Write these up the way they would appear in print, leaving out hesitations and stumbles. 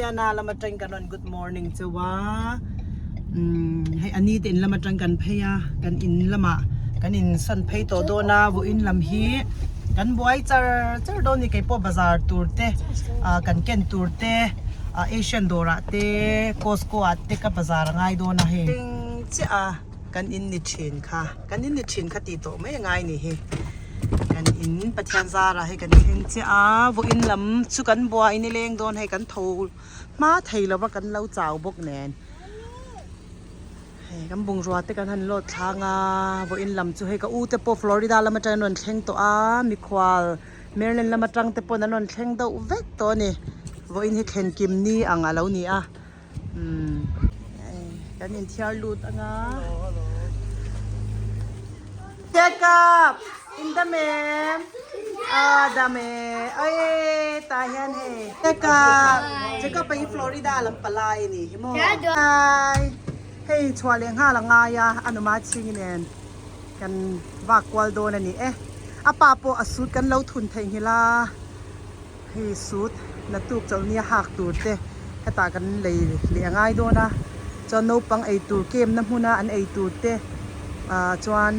Louisiana lam atang kan rawn good morning cheu a umm hei a ni te in lam atang kan phei a kan in lamah kan in sawn phei tawh dawn a vawiin lam hi kan buai char char dawn a ni keipawh bazar tur te ah kan ken tur te ah Asian dawr ah te Costco ah te ka bazar a ngai dawn a hei thleng chiah a kan in ni thin kha kan in ni thin kha tih tawh mai a ngai a ni hi. Kan in Pathian zarah hei kan thleng chiah a vawiin lam chu kan buai ni leng dawn hei kan tho hma thei lo va kan lo chau bawk nen hei kan bungrua te kan han lawt thlang a vawiin lam chu hei ka u te pawh Florida lam atangin an rawn thleng tawh a mikhual Maryland lam atang te pawn an rawn thleng deuh vek tawh a ni vawiin hi thlen kim ni ang a lo ni a. Umm kan inthiar lut anga check up in dam em ah dam e oi tah hian hei check up check up hi Florida lam palai a nih hi maw hi hei chhuah leh nghal a ngai a a numa chhing nen kan vak kual dawn a ni e a pa pawh a suit kan lo thun theihnghilh a. Hei suit naktuk chawlhni a hak tur te hetah kan lei leh a ngai dawn a chuan naupang ei tur kem na hmuna an ei tur te ah chuan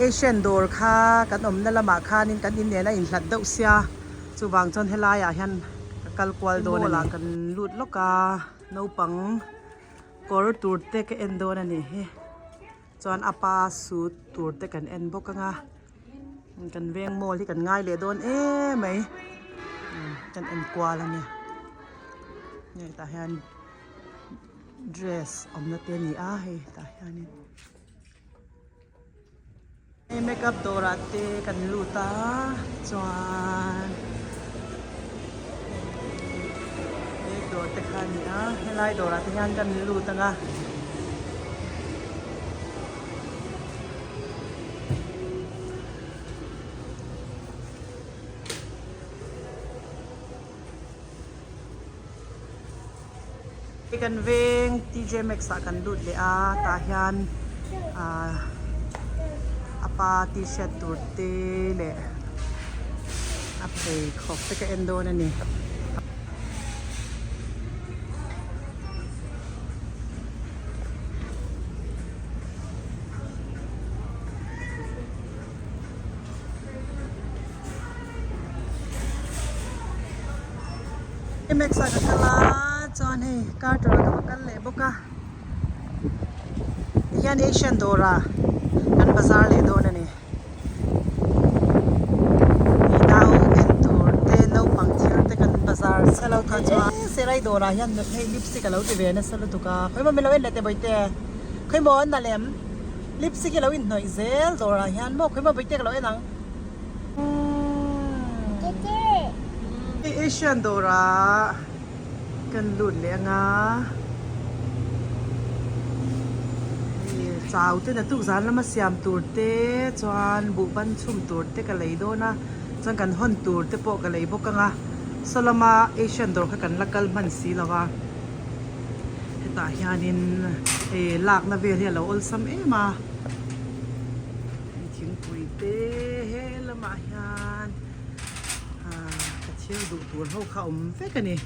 Asian dawr kha kan awmna lamah khanin kan in nen a inhlat deuh sia chuvang chuan helai ah hian ka kal kual dawn a ni. Kan lut lawk a naupang kawr tur te ka en dawn a ni hi chuan a pa suit tur te kan en bawk anga. Kan veng mall hi kan ngai leh dawn em mai kan en kual a nia hei tah hian dress awmna te a ni a hei tah hianin hei makeup dawrah te kan lut a chuan he dawr te kha a ni a helai dawrah te hian kan lut ang a. Kan veng TJ Maxx ah kan lut leh a tah hian ah a pa t-shirt tur te leh a pheikhawk te ka en dawn a ni. Max ah ka kal a chuan hei Carter ah ka va kal leh bawk a tihian Asian dawr ah kan bazar leh dawn a ni nau en tur te naupang thil te kan bazar selo kha chuan serai dawr ah hian hei lipstick a lo ti ve nasa lutuk a khawimaw min lo en leh teh bawihte khawimaw an nalh em. Lipstick hi lo inhnawih zel dawrah hian maw khawi maw bawihte ka lo en ang. Hei Asian dawrah kan lut leh anga hei chau te naktuk zan lama siam tur te chuan buh ban chhum tur te ka lei dawn a chuan kan hawn tur te pawh ka lei bawk anga saw lama Asian dawr kha kan la kal hman si lo a. Hetah hianin hei lakna vel hi a lo awlsam em a hei thingpui te he lamah hian ah ka thil duh tur ho kha a awm vek a ni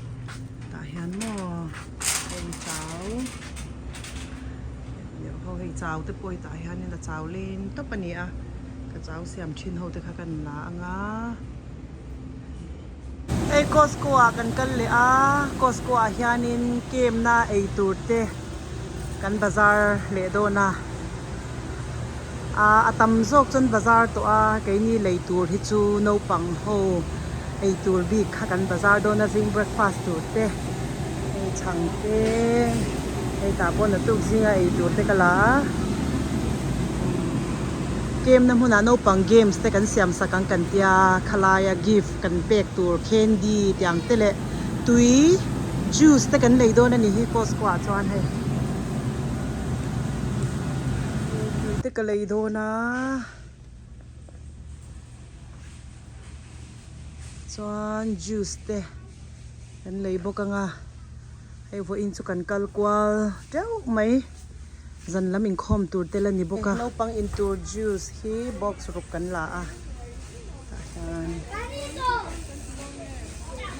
tah hian maw heng chau ho hei chau te pawh hi tah hianin a chau leng tawp a ni a ka chau siam thin ho te kha kan la anga. Hei Costco ah kan kal leh a, Costco ah hianin kem na ei tur te kan bazar leh dawn a, ah a tam zawk chuan bazar tawh a keini lei tur hi chu naupang ho ei tur bik kha kan bazar dawn a zing breakfast tur te hei chhang te hei tah pawh naktuk zinga ei tur te ka la a. Game na hmunah naupang games te kan siam sak ang kan tia khalaia gift kan pek tur candy tih ang te leh tui juice te kan lei dawn a ni hi Costco ah chuan hei tui te ka lei dawn a chuan juice te kan lei bawk ang a hei vawiin chu kan kal kual teuh mai. Zan lam inkhawm tur te la ni bawk a. Naupang in tur juice hi box ruk kan la a tah hian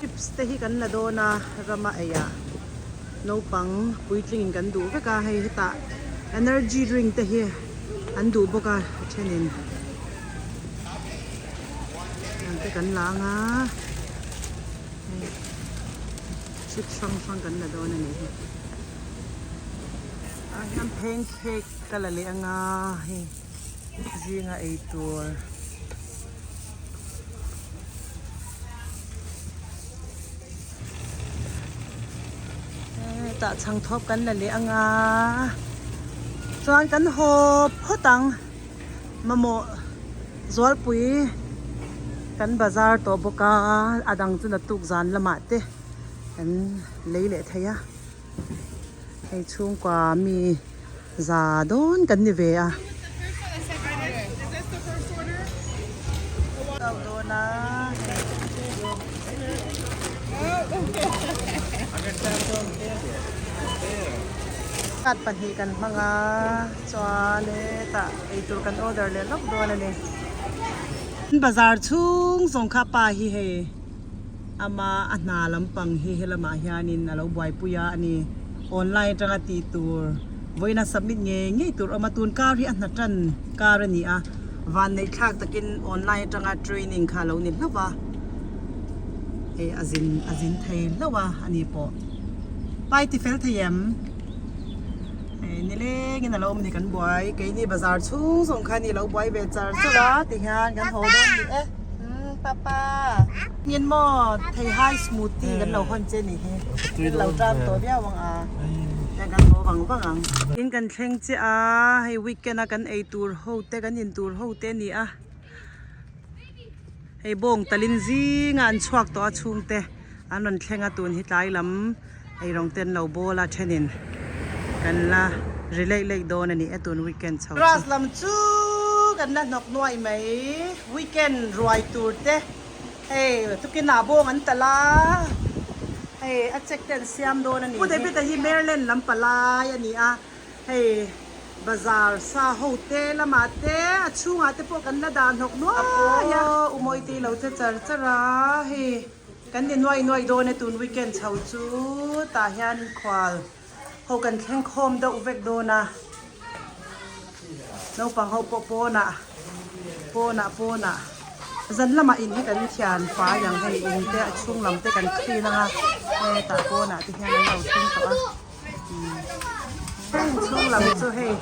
Chips te hi kan la dawn a rama ei ah naupang puitling in kan duh vek a hei hetah energy drink te hi an duh bawk a a thenin tiang te kan la ang a hei chips hrang hrang kan la dawn a nih hi ah hian pancake ka la leh ang a hei zinga ei tur. Hetah chhangthawp kan la leh anga chuan kan haw phawt ang mamawh zualpui kan bazar tawh bawk a a dang chu naktuk zan lamah te kan lei leh thei a hei chhungkua mi za dawn kan ni ve a. Card pahnih kan hmang a chuan hetah eitur kan order leh lawk dawn a ni. Bazar chhung zawng kha pa hi hei ama a hna lampang hi helamah hianin a lo buaipui a a ni. Online atanga tih tur vawiina submit ngei ngei tur awm a tun kar hi a hna tan kar a ni a. Vanneih thlak takin online atanga training kha a lo ni hlauh a, hei a zin a zin thei hlauh a ani pawh. Pai ti fel thei em? Hei nilengin a lo awm a ni kan buai keini bazar chhung zawng kha ni lo buai ve char char a tihian kan haw dawn ni e. Umm papa ngin maw theihai smoothie kan lo hawn che ni hi kan lo tan tawh viau ang a hian kan haw vang vang ang. In kan thleng chiah a hei weekend a kan ei tur ho te kan in tur ho te a ni a hei bawng talin zinga an chhuak tawh a chhungte an rawn thleng a tun hi tlai lam eirawng te an lo bawl a thenin kan la ri leih leih dawn a ni e tun weekend chho chu. Grass lam chu kan la hnawk nuaih mai weekend ruai tur te hei tukin ah bawng an talh a hei a check te an siam dawn a ni. Pu David a hi Maryland lam palai a ni a hei bazar sa ho te lamah te a chhungah te pawh kan la dah hnawk nuai a. Umawi te lo che char char a hei. Kan ni nuai nuai dawn e tun weekend chho chu tah hian khual ho kan thleng khawm deuh vek dawn a naupang ho pawh pawnah pawnah pawnah zan lamah in hi kan thian fai ang hei in te a chhung lam te kan clean ang a hetah pawnah te hian an lo thleng tawh a heng chhung lam chu hei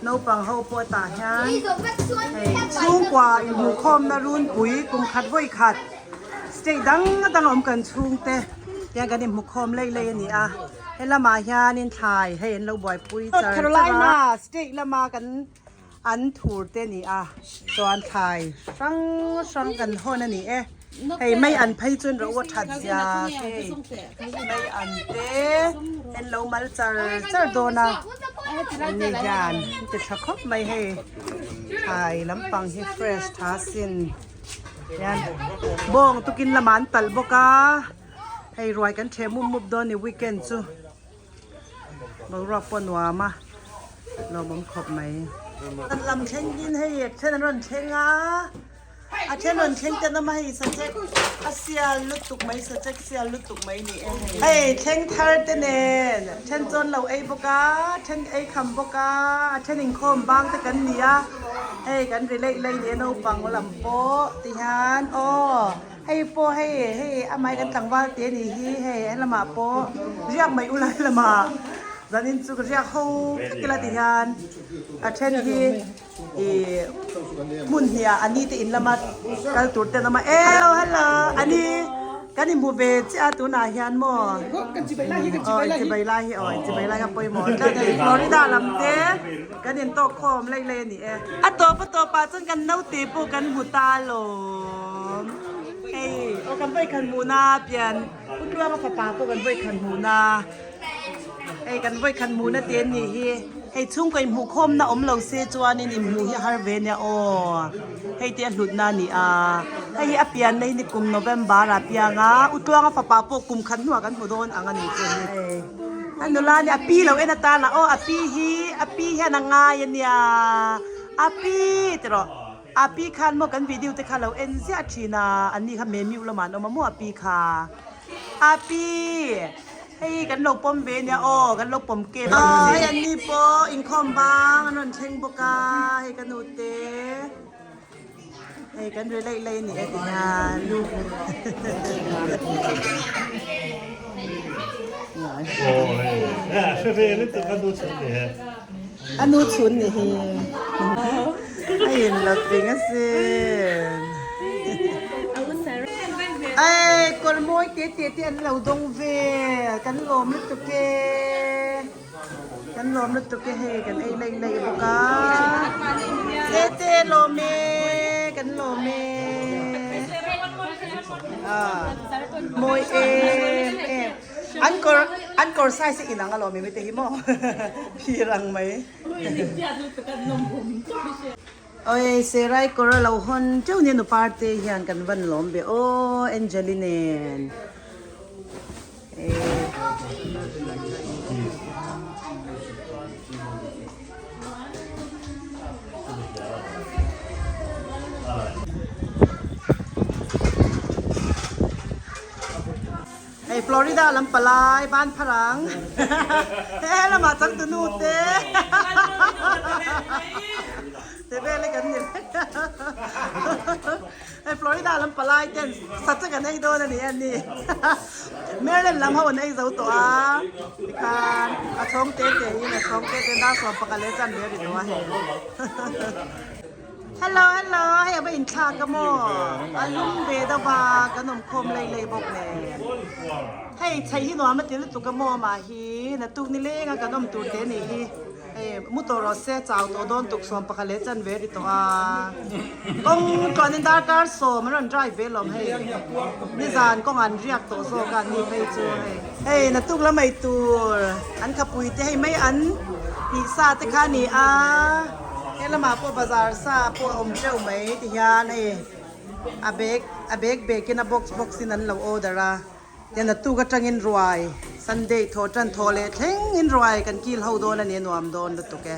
naupang ho pawh tah hian hei chhungkua inhmuhkhawmna runpui kum khat vawi khat. State dang dang a awm kan chhungte hian kan inhmu khawm lei lei a ni a helamah hianin thlai hei an lo buaipui char char a. North Carolina state lama kan an thur te a ni a chuan thlai hrang hrang kan hawn a ni e hei mei an phei chuan ro a that zia hei mei an te an lo mal char char dawn a an ni hian an ti tha khawp mai hei thlai lampang hi fresh tha sin. Hian bawng tukin lamah an talh bawk a hei ruai kan ṭheh mup mup dawn a ni weekend chu boruak pawh a nuam a lawmawm khawp mai. Lam thleng in hei a then an rawn thleng a a then rawn thleng ten awm a hei sachek a sial lutuk mai sachek sial lutuk mai ni e hei. Hei thleng thar te nen then chuan lo ei bawk a then ei kham bawk a a then inkhawm bang te kan ni a. Hei kan ri leih leih nia naupang lam pawh ti hian aw hei pawh hei hei amah hi kan tlangval te anih hi hei he lamah pawh riak mai ula he lamah zanin chu ka riak ho vek ila ti hian a then hi ih hmun hnih ah a ni te in lama kal tur ten awm a hello hello a ni. Kan inhmu ve chiah a tunah hian maw aw inchibai lai hi aw inchibai lai kha pawimawh tlat a ni Florida lam te kan intawk khawm lei lei a ni e a tawp a tawp ah chuan kan naute pawh kan hmu ta alawm hei aw kan vawikhat hmuhna pian Pu Tluanga fapa pawh kan vawikhat hmuhna hei kan vawikhat hmuhna te an nih hi hei chhungkaw inhmuh khawmna awm lo se chuanin inhmuh hi a har ve nia aw. Hei te a hlutna a ni a, hei hi a pianna hi ni kum November ah piang a, U Tluanga fapa pawh kum khat hnuah kan hmu dawn ang a ni chu a ni. A nula nia a pi lo en atan a aw a pi hi a pi hian a ngai a nia a pi ti rawh a pi khan maw kan video te kha lo en ziah thin a an ni kha memiu lamah an awm a maw a pi kha. Happy hei kan lo pawm ve nia aw kan lo pawm kep aw hei an ni pawh inkhawm bang an rawn thleng bawk a hei ka nute hei kan ri laih laih a ni e tihian. A nu chhun ni hi a in lo tling asin. Ei kawr mawi te te te an lo dawng vel kan lawm lutuk e kan lawm lutuk e hei kan ei laih laih bawk a te te lawm e kan lawm e mawi em em. An kawr an kawr size hi inang alawm i mite hi maw phir ang mai. Oi Serai kawr a lo hawn teuh nia nu parte hian kan van lawm ve aw Angeli nen. Hei Florida lam palai ban pharang he lamah changtu nu te te vel hi kan ni reng hei Florida lam palai ten sa chu kan ei dawn a ni a ni Maryland lam ho an ei zo tawh a tikhan a chhawng te te in a chhawng te te dar 11 leh chan ve a ri tawh a hei. Hello hello hei a va inthlak a maw a lum ve deuh va kan awm khawm lei lei bawk nen hei chheih hi nuam a ti lutuk a maw amah hi naktuk ni leng a kan awm tur te nih hi hei mu tawh rawh se chau tawh dawn tuk 11 leh chan ve a ri tawh a kawng tluanin darkar 10 an rawn drive ve lawm hei nizan kawng an riak tawh zawk a ni phei chu hei hei naktuk la mai tur an khapui te hei mai an tih sa te kha a ni a. He lamah pawh bazar sa pawh a awm teuh mai ti hian hei a bag a bag bag in a box box in an lo order a tian a tuk atangin ruai sunday thawh tan thawh leh thleng in ruai kan kil ho dawn a ni a nuam dawn lutuk e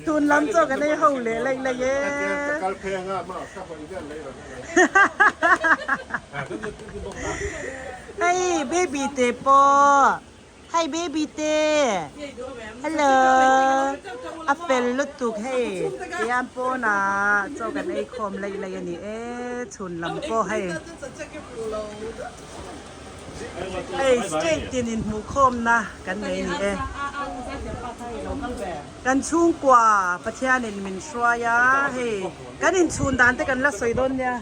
tun lam chaw kan ei ho leh laih laih e. Hei baby te pawh. Hi baby te hello a fel lutuk hei tihian pawnah chaw kan ei khawm laih laih a ni e chhun lam pawh hei hei state tin inhmuh khawmna kan nei a ni e kan chhungkua Pathianin min hruai a hei kan inchhun dan te kan la sawi dawn nia.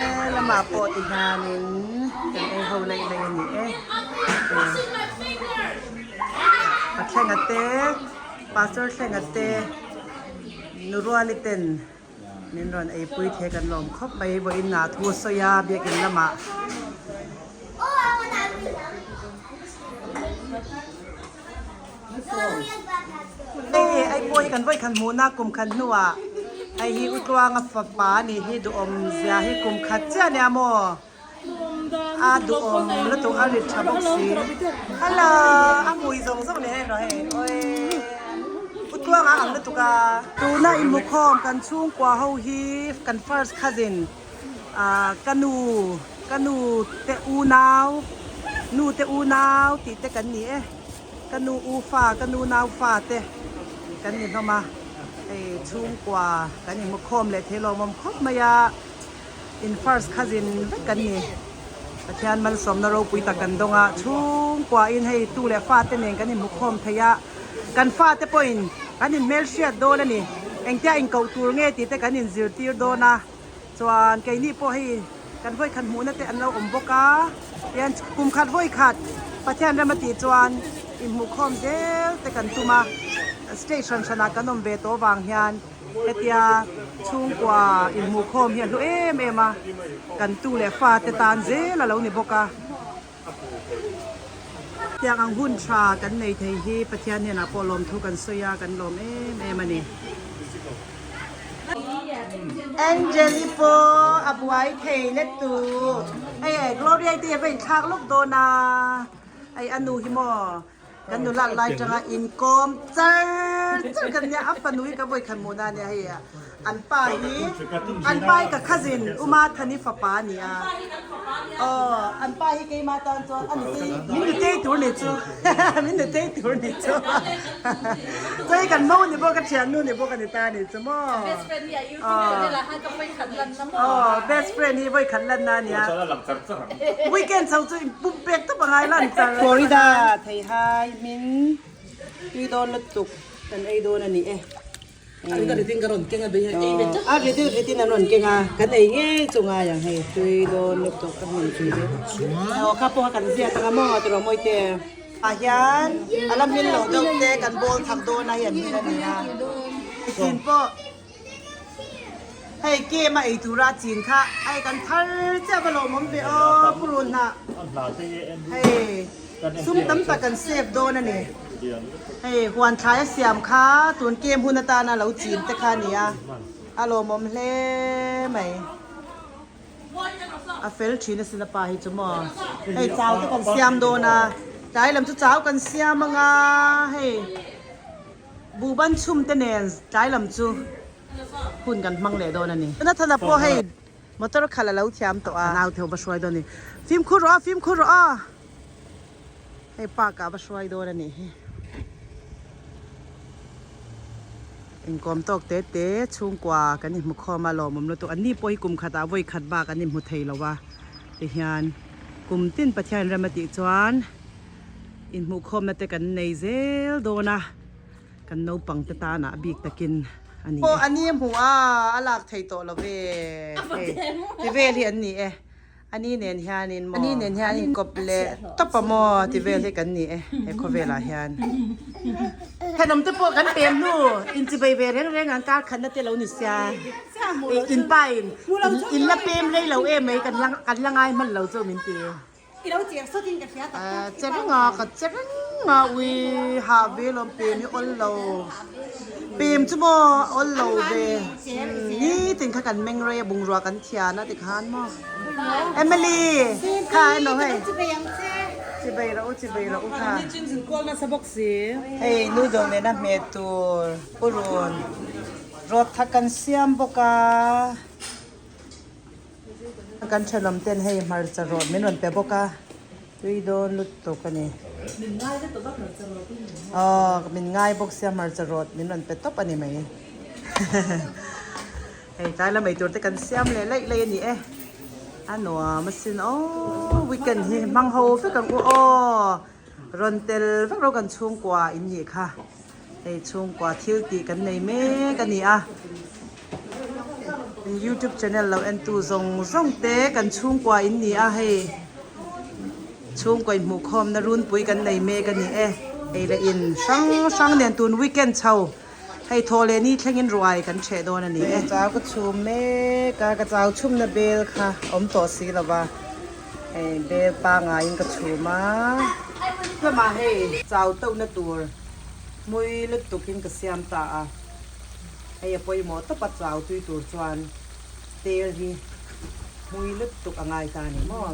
He lamah pawh ti hianin kan ei ho laih laih a ni e. Pathlenga te, Pastor Thlenga te, Nuruali ten min rawn eipui the kan lawm khawp mai. Vawiin ah thu a sawi a biakin lamah. Hei ai pawh hi kan vawi khat hmuhna kum khat hnuah hei hi Utluanga fapa a nih hi duhawm zia hi kum khat chiah ania maw a duhawm lutuk a rit tha bawk si hello a hmui zawng zawng ni hei erawh hei awii Utluanga a ang lutuk a. Tuna inhmukhawm kan chhungkua ho hi kan first cousin ah ka nu ka nu te unau nu te unau tih te kan ni e. Ka nu u fa, ka nu nau fa te kan ni hlawm a, hei chhungkua kan inhmu khawm leh thei lawmawm khawp mai a, in first cousin vek kan ni. Pathian malsawmna ropui tak kan dawng a, chhungkua in hei tu leh fa te nen kan inhmu khawm thei a, kan fa te pawhin kan inhmelhriat dawn a ni, engtia inkoh tur nge tih te kan inzirtir dawn a. Chuan keini pawh hei kan vawikhat hmuhna te an lo awm bawk a, tihian kum khat vawikhat Pathian rem a tih chuan inhmuhkhawm zel te kan tum a, state hran hranah kan awm ve tawh vang hian hetia chhungkua inhmuhkhawm hi a hlu em em a, kan tu leh fa te tan zel a lo ni bawk a. Tiang ang hun tha kan nei thei hi Pathian hnenah pawh lawmthu kan sawi a, kan lawm em em a ni. Angeli pawh a buai thei let tu. Hei e Gloria te hi a va inthlak lawk dawn a, hei a nu hi maw kan nula lai tanga inkawm char char kan nia, a fanu hi ka vawikhat hmuhna a nia hei an pa hi an pa hi ka cousin Uma Thani fapa a ni a. Aw. An pa hi keimah tan chuan a nutei min nutei tur ni chu min nutei tur ni chu chuan kan mo ni bawk a thiannu ni bawk a ni ta ni chu maw Best friend hi a YouTube channel ah khan ka vawi khat lan na maw aw best friend hi vawi khat lan na a nia weekend chho chu in pum pek tawp a ngai lan char Florida theihai hming tui dawn lutuk kan ei dawn a ni e. A ritin ka rawn keng a bei a ei ve chauh. A ritin ritin an rawn keng a kan ei ngei chu ngai ang hei tui dawn lutuk a hmun tui ve. Aw kha pawh kha kan ziak ang a maw tiraw mawi te. Ah hian a la hmil lo deuh te kan bawl thak dawn a hei an hmil a ni a. Chin pawh hei kem a ei tura chin kha hei kan thar chiah va lawmawm ve aw purun hnah hei sum tam tak kan save dawn a ni. Hei huan thlai a siam kha tun kem hun atana lo chim te kha a ni a, a lawmawm hle mai. A fel thin asin a pa hi chu maw. Hei chau te kan siam dawn a, tlai lam chu chau kan siam anga hei buhban chhum te nen tlai lam chu hun kan hmang leh dawn a ni. Nathana pawh hei motor khalh a lo thiam tawh a, nau theuh va hruai dawn a ni. Fimkhur rawh a, fimkhur rawh a. Hei park ah va hruai dawn a nih hi. Inkawm tawk te te chhungkua kan inhmu khawm a lawmawm lutuk. An ni pawh hi kum khatah vawi khat bak an inhmu thei lo a tihian kum tin Pathian rem a tih chuan inhmuh khawmna te kan nei zel dawn a kan naupang te tanah bik takin a ni e. Aw a ni hmuh a a lak thei tawh lo ve hei ti vel hi an ni e. Ani nen hianin maw? Ani nen hian inkawp leh tawp a maw ti vel hi kan ni e he khawvelah hian. Thenawm te pawh kan pem hnu inchibei ve reng reng ang kar khatna te lo ni sia. In pa in in la pem rei lo em mai kan la kan la ngai hman lo chu min ti. I lo chiang sawt in ka hria tak tak. Che reng a ka che reng a ui hah ve lawm pem hi awl lo. Pem chu maw awl lo ve. Nitin kha kan meng rei a bungrua kan thian a tikhan maw. Emily kha emaw hei chibei rawh u chibei rawh u kha. Hei noodle nena hmeh tur purun rawt kha kan siam bawk a. Kan thenawm ten hei hmarcha rawt min rawn pe bawk a tui dawn lutuk a ni. Aw min ngai bawk sia hmarcha rawt min rawn pe tawp a ni mai. Hei tlai lam eitur te kan siam leh laih laih a ni e. A nuam asin aw weekend hi hmang ho vek ang u aw. Rawn tel vek ro kan chhungkua in nih kha. Hei chhungkua thil tih kan nei mek a ni a. Youtube channel lo en tu zawng zawng te kan chhungkua in ni a hei. Chhungkaw inhmuhkhawmna runpui kan nei mek a ni e. Hei leh in hrang hrang nen tun weekend chho. Hei thaw leh ni thlengin ruai kan ṭheh dawn a ni e. Chau ka chhum mek a, ka chau chhumna bel kha awm tawh si lo va, hei bel pangaiin ka chhum a. Lamah hei chau tohna tur hmui lutukin ka siam ta a, hei a pawimawh tawp a chau tui tur chuan tel hi hmui lutuk a ngai ta a ni maw.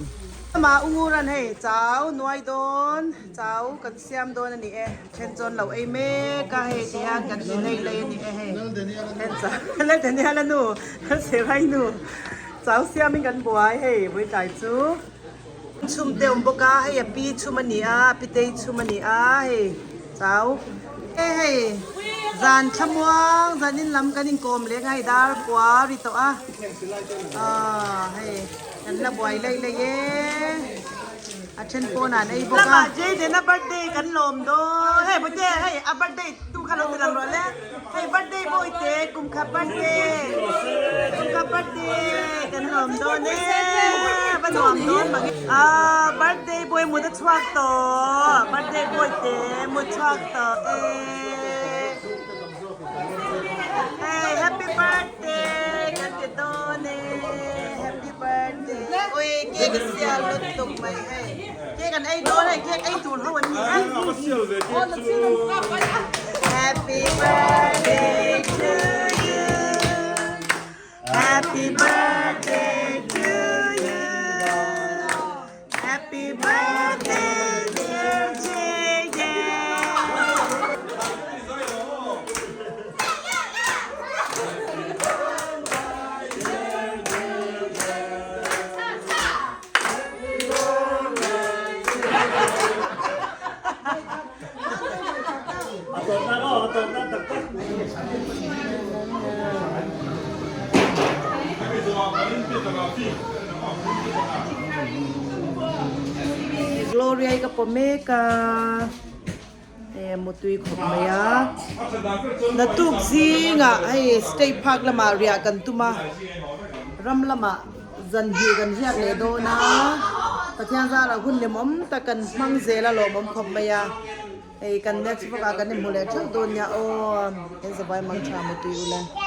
Lamah u Nguran hei chau nuai dawn, chau kan siam dawn a ni e. Then chuan lo ei mek a hei ti hian kan in ei lei a ni e hei then chuan Lal Daniel a nu Serai nu chau siam in kan buai hei vawitlai chu chhum te awm bawk a hei a pi chhum a ni a a pitei chhum a ni a hei chau e hei zan thlamuang zan in lam kan inkawm leh a hei dar kua ri tawh a aw hei kan la buai lei lei e. A then pawn ah an ei bawk a. Lamah Jayden a birthday kan lawm dawn. Hei Bute hei a birthday tu kha lo ti lang rawh le. Hei birthday boy te kum khat birthday. Kum khat birthday kan lawm dawn e. Va nuam dawn mang e. Ah birthday boy mut a chhuak tawh. Birthday boy te mut chhuak tawh e. Hei happy birthday kan ti dawn e. Happy birthday ui cake a sial lutuk mai hei cake an ei dawn hei cake ei tur ho an ni a happy birthday to you happy birthday to you happy birthday dear JJ Gloria hi ka pawh mek a e mutui khawp mai a naktuk zingah hei state park lamah riah kan tum a ram lamah zan hnih kan riak leh dawn a Pathian zarah hun lemawm tak kan hmang zel a lawmawm khawp mai a hei kan next vlog ah kan inhmu leh theuh dawn nia aw en zavai mang tha mutui ule.